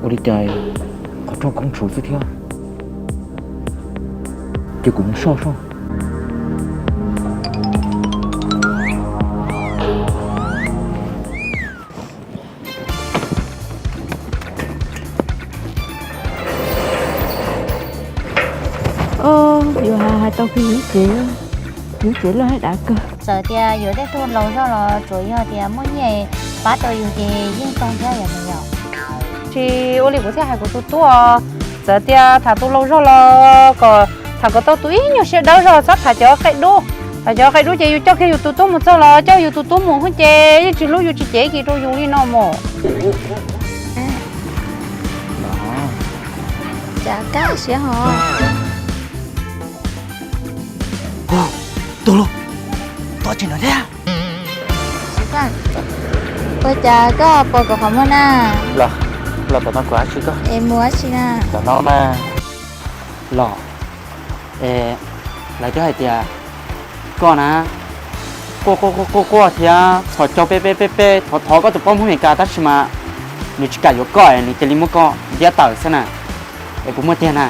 Ua li cas qhov rooj koob tshuv xwb thiab? Ces kuv mus soj soj. Yus hais tau kiag yus tsev, yus tsev loj hab dav kawg. Txawm tias yus tej tug laus zog los tsuas yog tias muaj nyiaj pab tau yus ces yeej zoo thiab yom me yom. Tsis ua li kuv thiaj hais kuv tus tub os, txawm tias tham tus laus zog los kom tham kom tau tus ib nyuag siab dawb zog, txhob tham cov qe dub. Tham cov qe dub ces yus coj kiag yus tus tub mus txog los coj yus tus tub mus xwb ces yeej tsis hlub yus tsis cev kis rau yus li no mus. Cas kab siab hos. Tus lus, tua tsis nws thiab. Ua cas koj pom kuv qhov muag na? Los, los tom no kuv dab tsi koj? Es mus dab tsi na? Tom no mas los, es lawv twb hais tias koj na, quaj quaj quaj quaj thiab txhos caug peb peb peb peb thov thov koj tus poj Hmoob Amelikas tab sis mas nws tsis kam yuav koj es nws cia li muab koj ntiab tawm xwb na. Es puas muaj tiag na?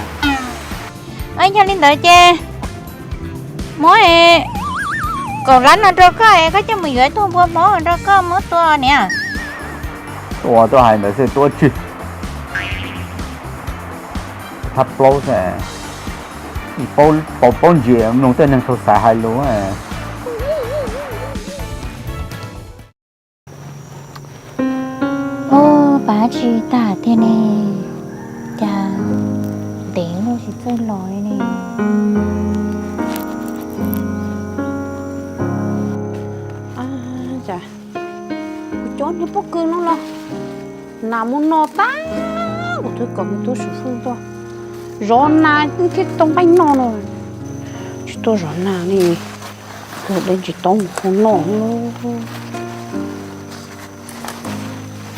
Yog li ntawd ces muab kaum lab no rau koj es koj coj mus yuav ib tug npua Hmoob rau koj muab tua niam. Ua tuaj hais ntawd xwb tuaj tsis thab plaub xwb. Paub paub ntsia mloog tej neeg thaum xav hais lus. Ua, pab tsis tag tiag ne, cas ntev luaj tsis txawj los li ne. Cas kuv cov niag pob kws no los nas mus no tag, kuv twb kom me tub Xwm Feej tuaj zov nas thiab tau nqaij noj no, tsis tuaj zov nas li. Tus dej tsis tau mus hu noj lub,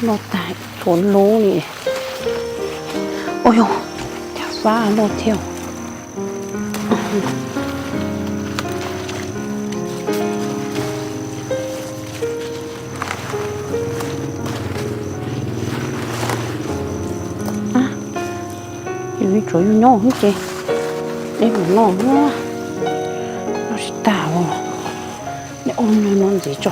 noj tag txhua lub li. Ua yog, cas fab luaj thiab. Yus tsuav yus nyob xwb ces dej mus noj, noj tsis tag os. Dej ua nyuag no ntxiv tso.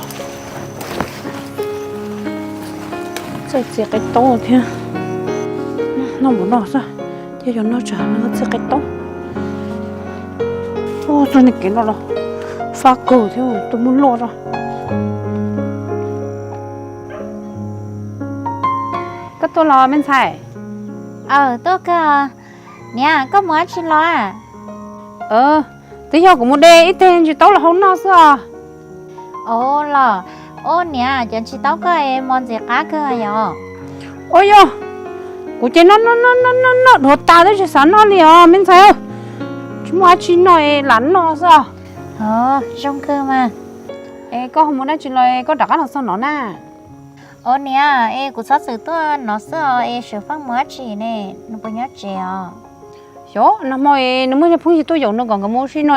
Txawj txiav qe taub thiab. Noj mus noj xwb, ces yog noj tsam nws txiav qe taub. Ua txog niag kev no los fab kawg thiab, tus muag loj zog. Koj tuaj los me ntxhais? Aw, tuaj kawg. Niam, koj mus dab tsi los? Twb yog kuv mus de ib teg ntsis taub los hau noj xwb os. Ua los, ua niam, cov ntsis taub koj es mos ntxim qab kawg yom. Ua yog, kuv ces noj noj noj noj noj dhuav tas twb tsis xav noj li os me ntxhais. Tsis muaj dab tsi noj es lam noj xwb os. Zoo kawg mas. Es koj ho mus dab tsi los koj rov qab los txog no na? Ua niam, es kuv txhob txwm tuaj no xwb os, es Xwm Feej mus dab tsi ne, nws puas nyob tsev os? Xyov, nag hmo es nws muaj cov phooj ywg tuaj yaum nws kom nkawd mus ua si no,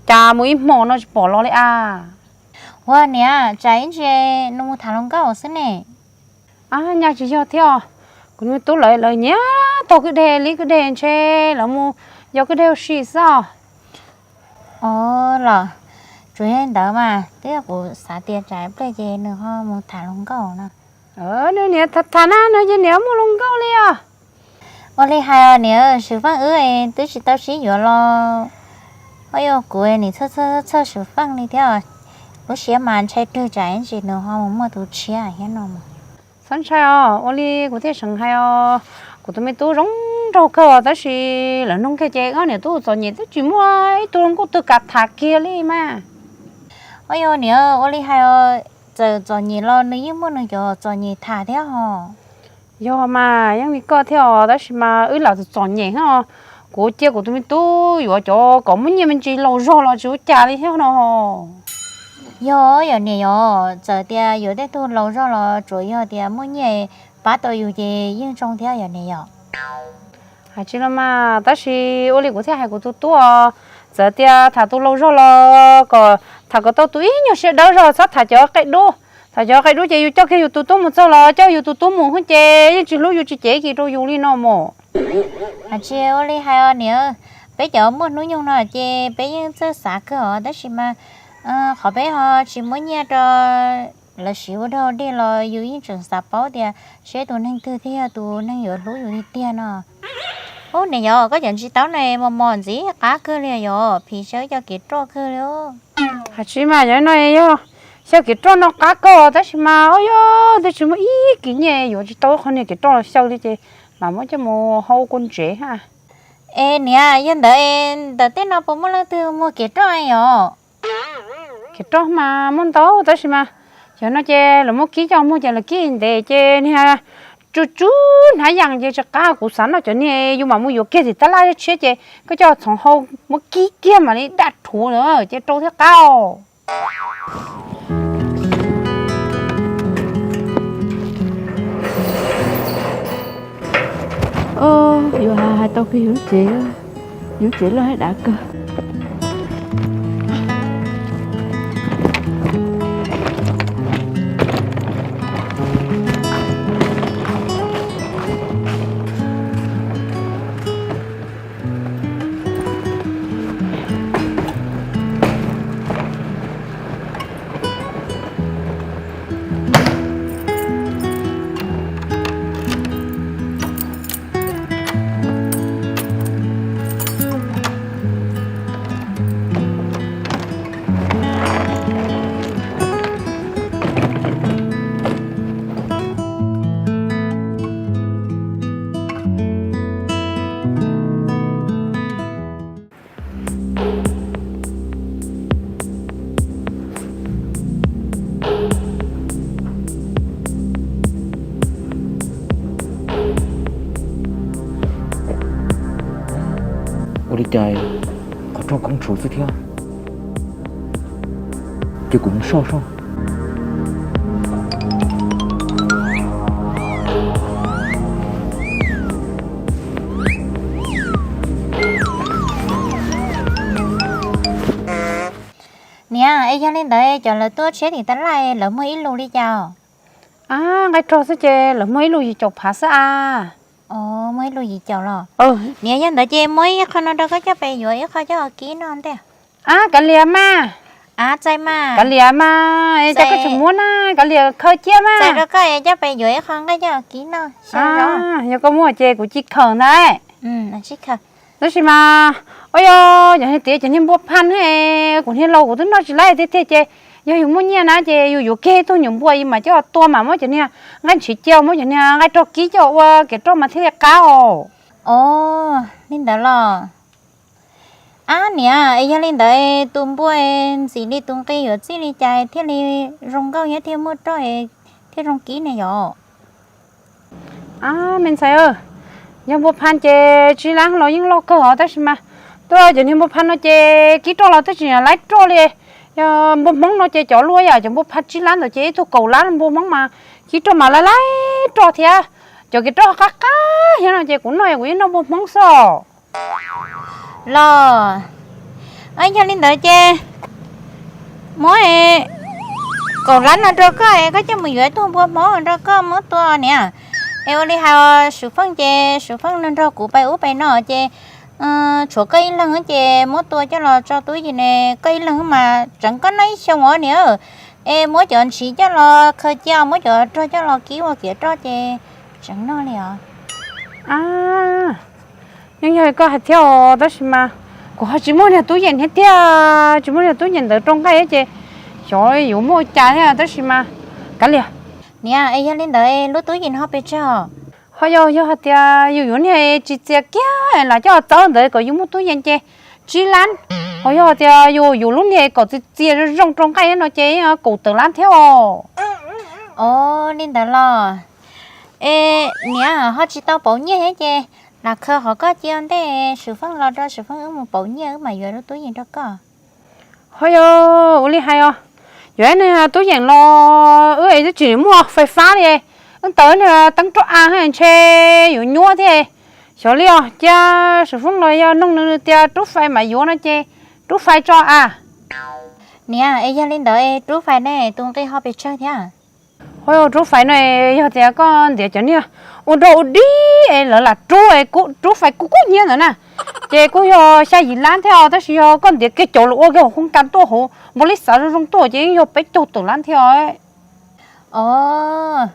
cas mus ib hmo no tsis pom los li as. Ua niam, tsam ib ntsis nws mus tham hluas nkauj xwb ne. Ab, nyaj tsis yog thiab os, kuv me tub lawv lawv nyiam taug kwj deg li kwj deg ntshe lawv mus yos kwj deg ua si xwb os. Ua los, tsuas yog li ntawd mas twb yog kuv xav tias tsam ib pliag ces nws ho mus tham hluas nkauj no. Nws niam tham tham na, nws ces niam muaj hluas nkauj li os. Ua li hais os niam, Xwm Feej wb twb tsis tau sib yuav los, ua yog kuv nim txhawj txhawj Xwm Feej li thiab. Lub siab mas ntshai rwg tsam ib ntsis nws ho mus muaj tus tshiab thiab no mas. Txhob ntshai os, ua li kuv thiaj seev hais os, kuv tus me tub zoo nraug kawg tab sis lawv noog kiag ces ob niam tub txom nyem twb tsis muaj ib tug hluas nkauj twg kam tham kiag li mas. Ua yog niam, ua li hais os, txawm txom nyem los nws yeej muaj nws cov txom nyem tham thiab hos. Yog mas, yeej li koj thiab os, tab sis mas wb lam txom nyem os. Kuv cia kuv tus me tub yuav cov kom muaj nyiaj me ntsis laus zog los tsis ua cas li thiab no. Yog yom niam yom, txawm tias yuav tej tug laus zog los tsuas yog tias muaj nyiaj pab tau yus ces yeej zoo thiab yom niam yom. Hais tsis los mas, tab sis ua li kuv thiaj hais kuv tus tub os, txawm tias tham tus laus zog los kom tham kom tau tus ib nyuag siab dawb zog, txhob tham cov qe dub. Thaum cov qia dub ces yus coj kiag yus tus tub mus txog los coj yus tus tub mus xwb ces yeej tsis hlub yus tsis cev kiag rau yus li no mus. Hais tsis ua li hais os niam, peb cov muaj hnub nyoog no ces peb yeej txawj xav kawg os, tab sis mas qhov peb ho tsis muab nyiaj rau lawv siv ua dog dig los yus yeej tseem xav paub tias seb tus neeg twg thiaj yog tus neeg yuav hlub yus tiag tiag no. Ub niam yog koj cov ntsis taub no mos mos ntxiv qab kawg li yog phim xyaw cov kev roj kawg li. Hais tsis mas yog no yog xyaw kev roj no qab kawg tab sis mas ua yog twb tsis muaj ib kis nyiaj yuav tsis tau qhov niag kev roj los xyaw li ces lam muab coj mus hau kua ntsev ha. Es niam yog ntawd ntawm tej no puas muaj leej twg muag kev roj os? Kev roj mas muaj ntau tab sis mas yog no ces lawv muab kib coj muag ces lawv kib ntev ces niag tsw tsw hnav yas ces tsis qab, kuv xav noj cov niag yus mam mus yuav kiag tim tab laj tshiab ces koj coj txhoov hau muab kib kiag mam li daj rhuv lawm ces rau thiab qab os. Yus hais tau kiag yus lub tsev, yus lub tsev loj hab dav kawg. Ua li cas qhov rooj khoob tshuav xwb thiab? Ces kuv mus soj soj. Niam, es yog li ntawd cov lawv tuaj tshiab tim tab laj lawv muag ib lus li cas? Nqaij rog xwb ces lawv muag ib lus yim caum phav xwb a. Muag ib lus yim caum los? Niam, yog ntawd ces muab ib qho no rau koj coj pes yuav ib qho coj kib noj ntej. Kav liam mas. Txais mas. Kav liam mas, es cas koj tseem muab na, kav liam khaws cia mas. Txais rau koj es coj pes yuav ib qho nqaij coj kib noj. Yog koj muaj ces kuv cia khaws ntag. Tab sis mas, ua yog cov niag tiav cov niag npua phaj, kuv niag laus kuv twb noj tsis laib tiag tiag ces yog yus muaj nyiaj na ces yus yuav kiag ib tug nyuam npua mas coj tua mas muab cov niag nqaij ntshiv cia, muab cov niag nqaij rog kib coj ua kev roj mas thiaj li qab os. Os, li ntawd los? Ab niam, es yog li ntawd tus npua ntxim li tus nqi yuav txij li cas thiaj li zoo nkauj thiab thiaj muaj roj thiaj zoo kib ne yom? Ab me ntxhais, yog npua phaj ces tsib lab los yeej loj kawg os, tab sis mas tuaj cov niag npua phaj no ces kib roj los twb tsis laib roj li. Yog npua hmoob no ces cov luaj yam cov npua phaj tsib lab ntawd ces ib tug kaum lab npua hmoob mas kib roj mas laib laib roj thiab. Cov kev roj qab qab thiab no ces kuv noj kuv yeej noj npua hmoob xwb os. Los, yog li ntawd ces muab kaum lab no rau koj es koj coj mus yuav ib tug npua hmoob rau koj muab tua niam. Es ua li hais Suv Feej ces Suv Feej nrog kuv pais ub pais no ces tshuav koj ib leeg ces muab tua coj los tso tub yees ne, koj ib leeg mas tseev koj noj ib xyoos os niam. Es muab cov ntshiv coj los khaws cia, muab cov rog coj los kib ua kev roj ces tseev noj li os. Yeej yog koj hais thiab os, tab sis mas kuv ho tsis muaj niag tub yees thiab tiag, tsis muaj niag tub yees ntawd rau nqaij ces xyov yuav muaj ua cas thiab, tab sis mas kav liam. Niam, es yog li ntawd lub tub yees no ho pes tsawg os? Ho yog, yog hais tias yus yuav niag tsis txias kiag lam coj txawb ntawd kom yus muaj tub yees ces tsib lab. Ho yog tias yus yuav lub niag kom txias txias zoo zoo rau nqaij no ces kaum tawm lab thiab os. Os, li ntawd los? Es niam, ho tsis tau pauv nyiaj thiab ces lam khaws qhov koj cia ntej, Suv Feej los rau Suv Feej wb mus pauv nyiaj wb mam yuav lub tub yees rau koj. Ho yog ua li hais os, yuav ib niag tub yees los wb twb tsis muaj fais fab li, wb taws niag teeb roj av ntshe yuav nyuaj thiab. Xyov li os, cia Suv Feej los yog noog nws tias rub fais mam yuav no ces rub fais tso a. Niam, es yog li ntawd rub fais ne tus nqi ho pes tsawg thiab? Rub fais no, yog tias koj ntiav cov niag ua nrog ua dig es lawv lam rub es kuv rub fais kuv kub hnyiab ntawd na, ces kuj yog xya yim lab thiab os, tab sis yog koj ntiav kiag cov lawv ua kiag hauv qhov nka tuaj hauv npaum li xav zoo zoo tuaj ces yeej yog peb caug tawm lab thiab os. Os,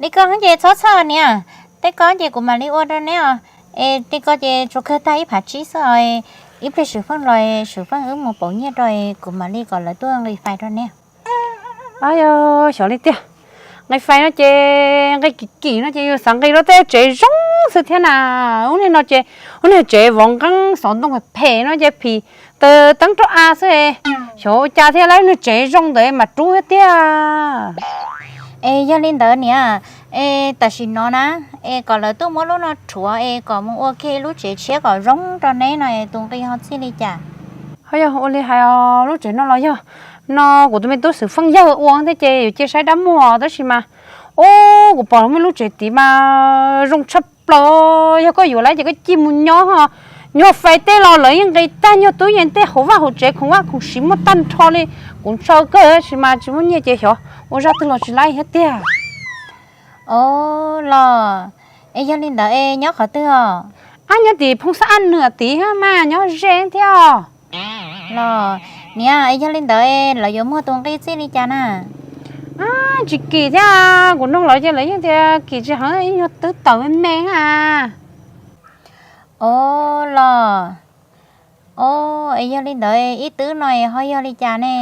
li koj ces txhob txhawj niam, tej ko ces kuv mam li ua rau neb os. Es tej ko ces tsuas kawg tag ib phav tsib xwb os, ib pliag Swm Feej los Swm Feej wb mus pauv nyiaj rau kuv mam li kom lawv tuaj nqis fais rau neb. Xyov li tiag, nqis fais no ces nqis kim kim no ces yus xav nqis rau tej tsev zoo xwb thiab na. Ub niag no ces ub niag tsev vov nqeeb xov ntoo phem no ces phim taws teeb rau av xwb. Xyov ua cas thiab, lawv niag tsev zoo ntawd mas rub thiab tiag. Es yog li ntawd niam, es tam sim no na, es kom lawv tuaj muab lub no rhuav es kom mus ua kiag lub tsev tshiab kom zoo rau neb no es tus nqi ho txij li cas? Ho yog ua li hais os, lub tsev no los yog no kuv tus me tub Xwm Feej yawg ua thiab ces yuav cia saib dab muag, tab sis mas ub, kuv pom muaj lub tsev tid mas zoo tshaj plaws. Yog koj yuav lawm ces koj cia mus nyob ho, nyuag fais tej los lawv yeej nqis tag, nyuag tub yeej tej hauv vaj hauv tsev khoom vaj khoom siv muaj tag nrho li. Kuv ntshaw kawg tab sis mas tsis muaj nyiaj ces xyov ua zaj twg los tsis laib thiab tiag. Os los, es yog li ntawd es nyob qhov twg os? Ab, nyob tim Phooj Xab Ab Nws tid mas nyob ze thiab os. Los niam, es yog li ntawd es lawv yuav muag tus nqi txij li cas na? Ab, tsis kim thiab, kuv nug lawv ces lawv yeej tias kim tsis heev, ib nyuag twb tawm me me a. Os los, os, es yog li ntawd ib twb no es ho yog li cas ne?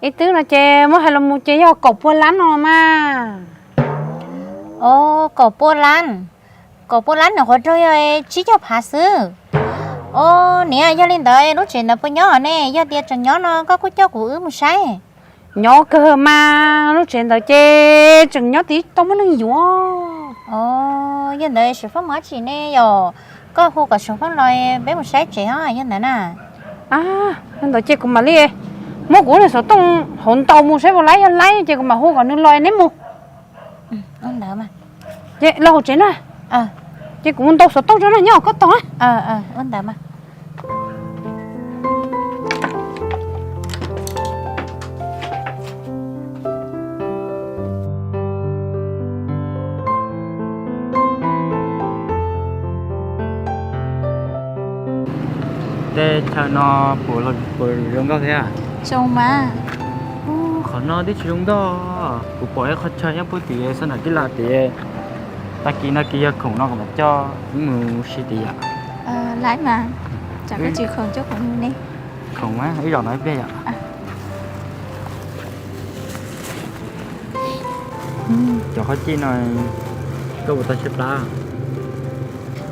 Ib twb no ces muab hais los mus ces yog kaum pua lab no mas. Os, kaum pua lab, kaum pua lab nws qhuav raug yog tsib caug phav xwb. Os niam, yog li ntawd lub tsev ntawd puas nyob ne? Yog tias tseem nyob no koj kuj coj kuv wb mus saib. Nyob kawg mas, lub tsev ntawd ces tseem nyob tid tau muaj neeg yuav. Os, yog ntawd Xwm Feej mus dab tsi ne yom? Koj hu kom Xwm Feej los peb mus saib tsev os, yog ntawd na. Yog ntawd ces kuv mam li muab kuv lub niag xov tooj hauv ntaus mus saib puas laib, yog laib ces kuv mam hu kom nws los neb mus. Ces los hauv tsev na. Ces kuv mus ntaus xov tooj tso na, nyob koj tos na. Tej chaw no puas zoo nkauj thiab? Zoo mas. Qhov no twb tsis zoo nkauj. Kuv pom ib qho chaw nyob puag tim xab nam tij las tid. Tag kis no kis yog khoom no kuv mam coj wb mus si tid yom. Laib mas, tsam koj tsis khoom coj kuv mus ne. Khoom mas ib zaug no ib pliag yom. Cov qhov cij no koj puas tau tshaib plab?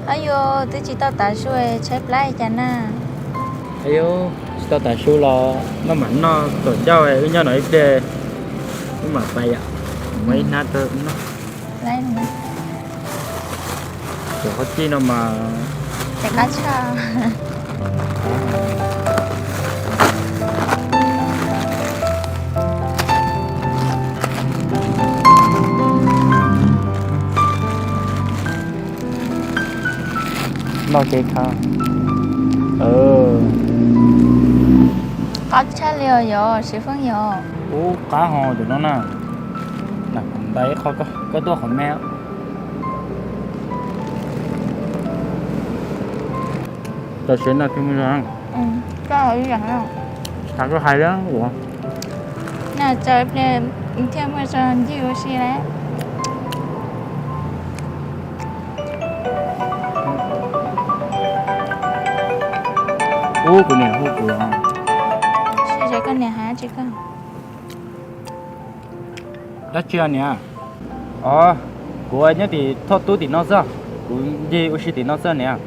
Ab yuav, twb tsis tau tav su tshaib plab li cas na. Ab yuav, tsis tau tav su los noj mam noj kom ncauj, wb nyob no ib pliag wb mam pais yom. Muaj ib hnab rau wb noj. Cov qhov cij no mas noj kev khav. Qab tshaj li os yog Xwm Feej yog. Ub, qab hos cov no na. Ntais ib qho koj tuaj qhov me. Tam sim no koj mus zoo. Koj hais li ua, na txawm pliag thiaj muaj tso ncig ua si lawm. Ub, kuv niam hu kuv. Seb koj niam hais dab tsi koj. Dab tsi niam? Os, kuv nyob tim thoj tub tim no xwb, kuv ncig ua si tim no xwb niam.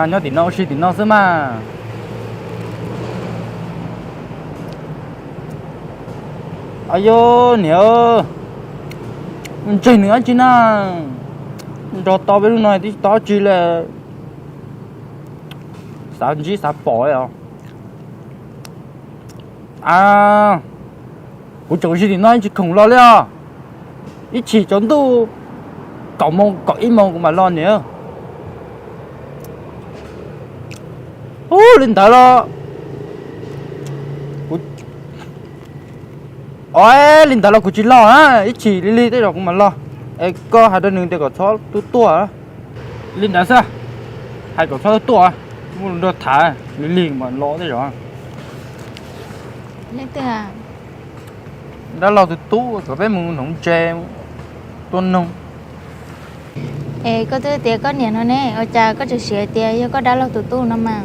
Nyob tim no ua si tim no xwb mas. Ayo, niam, ntseg nws dab tsi na? Nrog tau peb lub no twb tsis tau dab tsi li. Xav ntsib xav pom os. Kuv tseem ua si tim no tsis khoom los li os. Ib chim tsaus ntuj kaum moos kaum ib moos kuv mam los niam. Ub, li ntawd los kuv Os, li ntawd los kuv tsis los na, ib chim li li tej zaum kuv mam los. Es koj hais rau nws tias kom txhob tuaj tuaj. Li ntawd xwb, hais kom txhob tuaj tuaj, muaj lus nrog tham li li mas los tej zaum. Dab laug tus tub kom peb mus hnoos ntses tua noog. Es koj twb tias koj niam no ne, ua cas koj tseem siv hais tias yog koj dab laug tus tub no mas?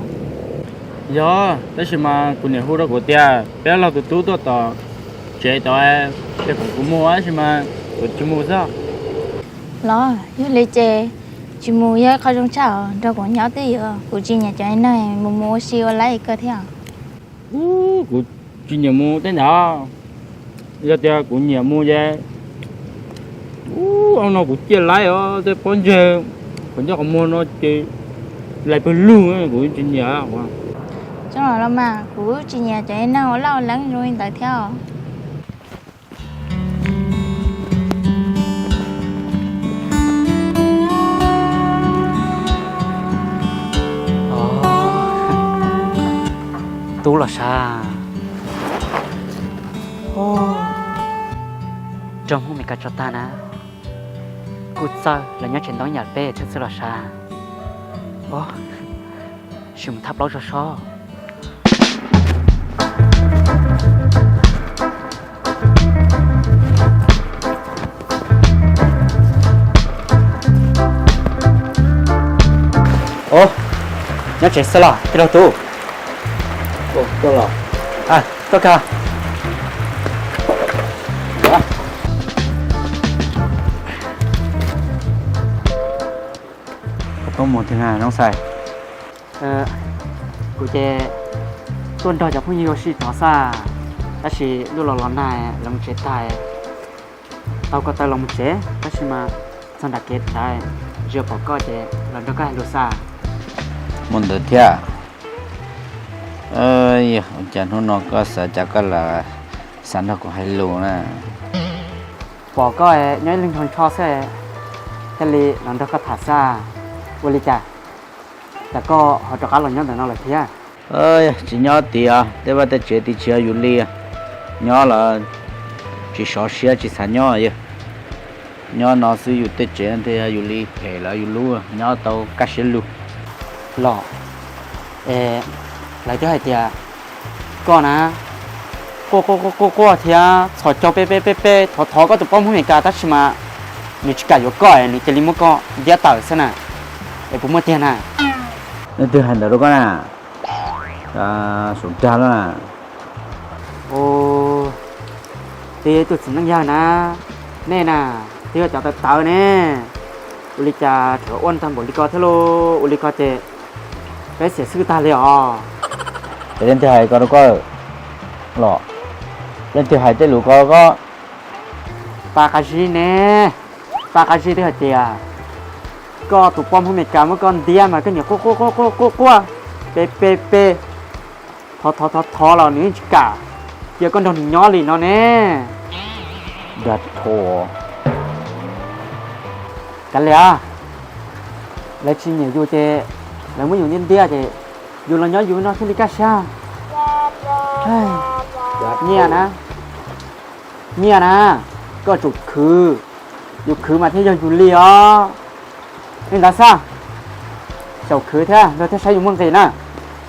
Yog, tab sis mas kuv niam hu rau kuv tias peb dab laug tus tub tuaj tom tsev tod, tias kom kuv mus tab sis mas kuv tsis mus xwb. Los yog li ces tsis mus yog ib qho zoo tshaj os, nrog kuv nyob twj ywm, kuv tsis nyiam cov neeg mus mus ua si ua laib kawg thiab. Ub, kuv tsis nyiam mus tej ntawd. Yog tias kuv nyiam mus ces, ub, hnub no kuv ciaj laib os, tej pob ntseg qhov ncauj qhov muag no ces lais pawg lug, kuv tsis nyiam. Tsoom los mas kuv tsis nyiam cov neeg ua laj ua leeb zoo li ntawd thiab os. Tub los sav. Raug Hmoob Meskas tso tag na, kuj txawj los nyob tsev ntoo yam peb thiab xwb los sav. Sim mus thab plaub tso sob. Os, nyob tsev xwb los tij laug tub? Koj los? Koj ka. Koj tuaj mus twg na Nob Xais? Kuv ces tuaj nrog cov phooj ywg ua si tod xwb, tab sis lub los los nag los mus tsev tag, tau ko taw los mus tsev, tab sis mas txog nram kev ntawd tsis pom koj ces los nrog koj hais lus xwb. Muaj ntawd thiab. Ua cas hnub no koj xav cas koj lam xav nrog kuv hais lus na? Pom koj nyob ib leeg nrho nrho xwb, thiaj li los nrog koj tham xwb. Ua li cas, cas koj ho rov qab los nyob ntawm no lawm thiab? Tsis nyob tid os, tej vaj tej tsev tid tsis yog yus li. Nyob los tsis sov siab tsis xav nyob yog. Nyob no xwb yus tej tsev thiaj yog yus li, phem lawm yus lub nyob tau kaj siab lug. Los, lawv twb hais tias koj na, quaj quaj quaj quaj thiab txhos caug peb peb peb peb thov thov koj tus poj Hmoob Meskas tab sis mas nws tsis kam yuav koj, nws cia li muab koj ntiab tawm xwb na. Es puas muaj tiag na? Leej twg hais ntawd rau koj na? Saum dag lawm na. Twb yog ib tug txiv neej yawg na, nej na, twb yog cov tawv tawv ne, ua li cas rhuav ua tag npaum li ko thiab lauj? Ua li ko ces peb xiam xwb tag li os. Es leej twg hais ko rau koj los? Leej twg hais tej lus ko rau koj? Paj Qab Zib ne. Paj Qab Zib twb hais tias koj tus poj Hmoob Meskas muab koj ntiab mas koj niam quaj quaj quaj quaj quaj, pe pe pe, thov thov thov thov los nws yeej tsis kam cia koj nrog nws nyob li no ne. Dag tho. Kav liam, lawv tsis nyiam yus ces lawv muab yus ntiab ntiab ces yus los nyob yus no thiaj li kaj siab. Nyiaj na, nyiaj na, koj tsum khwv, yus khwv mas thiaj yog yus li os. Li ntawd xwb, xyaum khwv thiab nrog thiab saib yus muaj nqis na.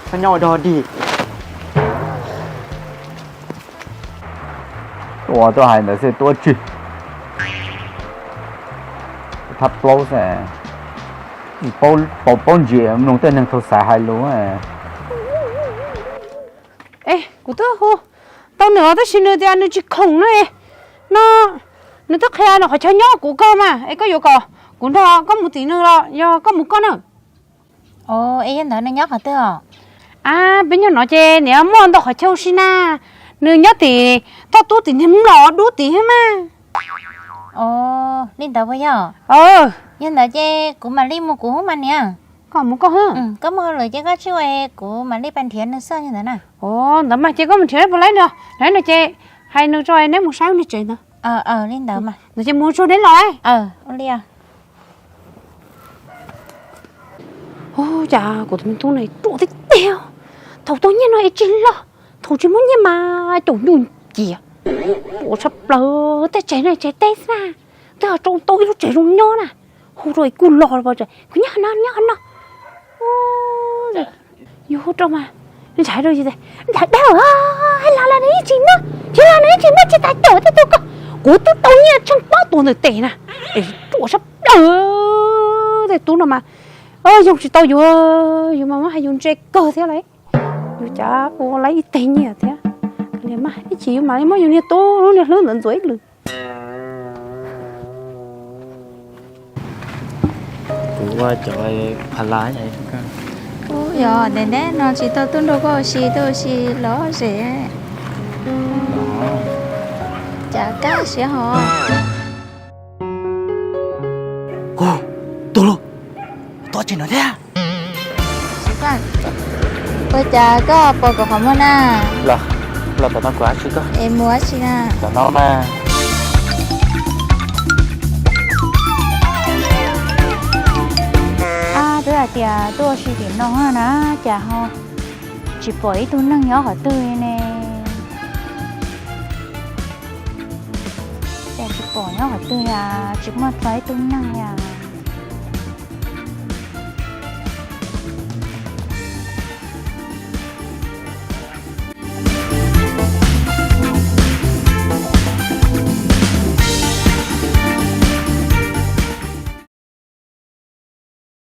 Koj nyob ua dog dig. Tuaj tuaj hais ntawd xwb tuaj tsis thab plaub xwb. Paub paub ntsis mloog tej neeg thaum xav hais lus. Es kuv twb hu tau nws tab sis nws tias nws tsis khoom no. No nws twb qhia nws qhov chaw nyob kuv kawg mas es koj yuav kom kuv nrog koj mus tim nws los yog koj mus koj na? Os, es yog ntawd nws nyob qhov twg os? Ab, peb nyob no ces niam muaj ntau qhov chaw ua si na. Nws nyob tim toj tub tim niag mlom dub tim thiab mas. Os, li ntawd puas yog? Yog ntawd ces kuv mam li mus kuv hub mas niam. Koj mus koj hub. Koj mus hauj lwm ces koj tsij ua, kuv mam li pais nrhiav nws xwb yog ntawd na. Os, ntawd mas ces koj mus nrhiav puas laib nws, laib no ces hais nws tso neb mus saib nws tsev ntawd. Li ntawd mas. Ntawd ces mus tsuag neb los lauj. Ua li. Ua cas kuv tus me tub no ruam tiag tiag, thaum tau nyiaj no es tsis los, thaum tsis muaj nyiaj mas caum ncuj ncias. Ua tshaj plaws, tej tsev no tsev teb xwb na, twb ho rau tau ib lub tsev zoo nyob na. Hu rau kuj los los, kuv nyob no, nyob no. Yus hu rau mas nws ntshai rau yus tias, ntshav dab, hais los los nws yeej tsis noj, tsis los nws yeej tsis noj, tsis tas caum tej tus ko. Kuv twb tau nyiaj tsheej plaub tus ntawm tes na, es ruam sab plaws. Tej tub no mas yoog tsis tau yus, yus mas muab hais yus ntse kawg thiab lauj. Yus cas ua lawv ib teg nyiaj thiab. Li mas ib chim yus mam li muab yus niag tub lub niag hlwb ntxuav ntxuav ib lwm. Kuv ua cov pha la. Ub, yog ntev ntev no tsis tau tuaj nrog koj ua si, tuaj ua si lom zem. Cas kab siab hos. Ub, tuaj lauj, tuaj tsev no thiab. Ua cas koj pom kuv qhov muag na? Los, los tom no kuv dab tsi koj? Es mus dab tsi na? Tom no mas. Ab, twb hais tias tuaj ua si tim no na, cas ho tsis pom ib tug neeg nyob qhov twg ne? Cas tsis pom nyob qhov twg, tsis muaj txog ib tug neeg li.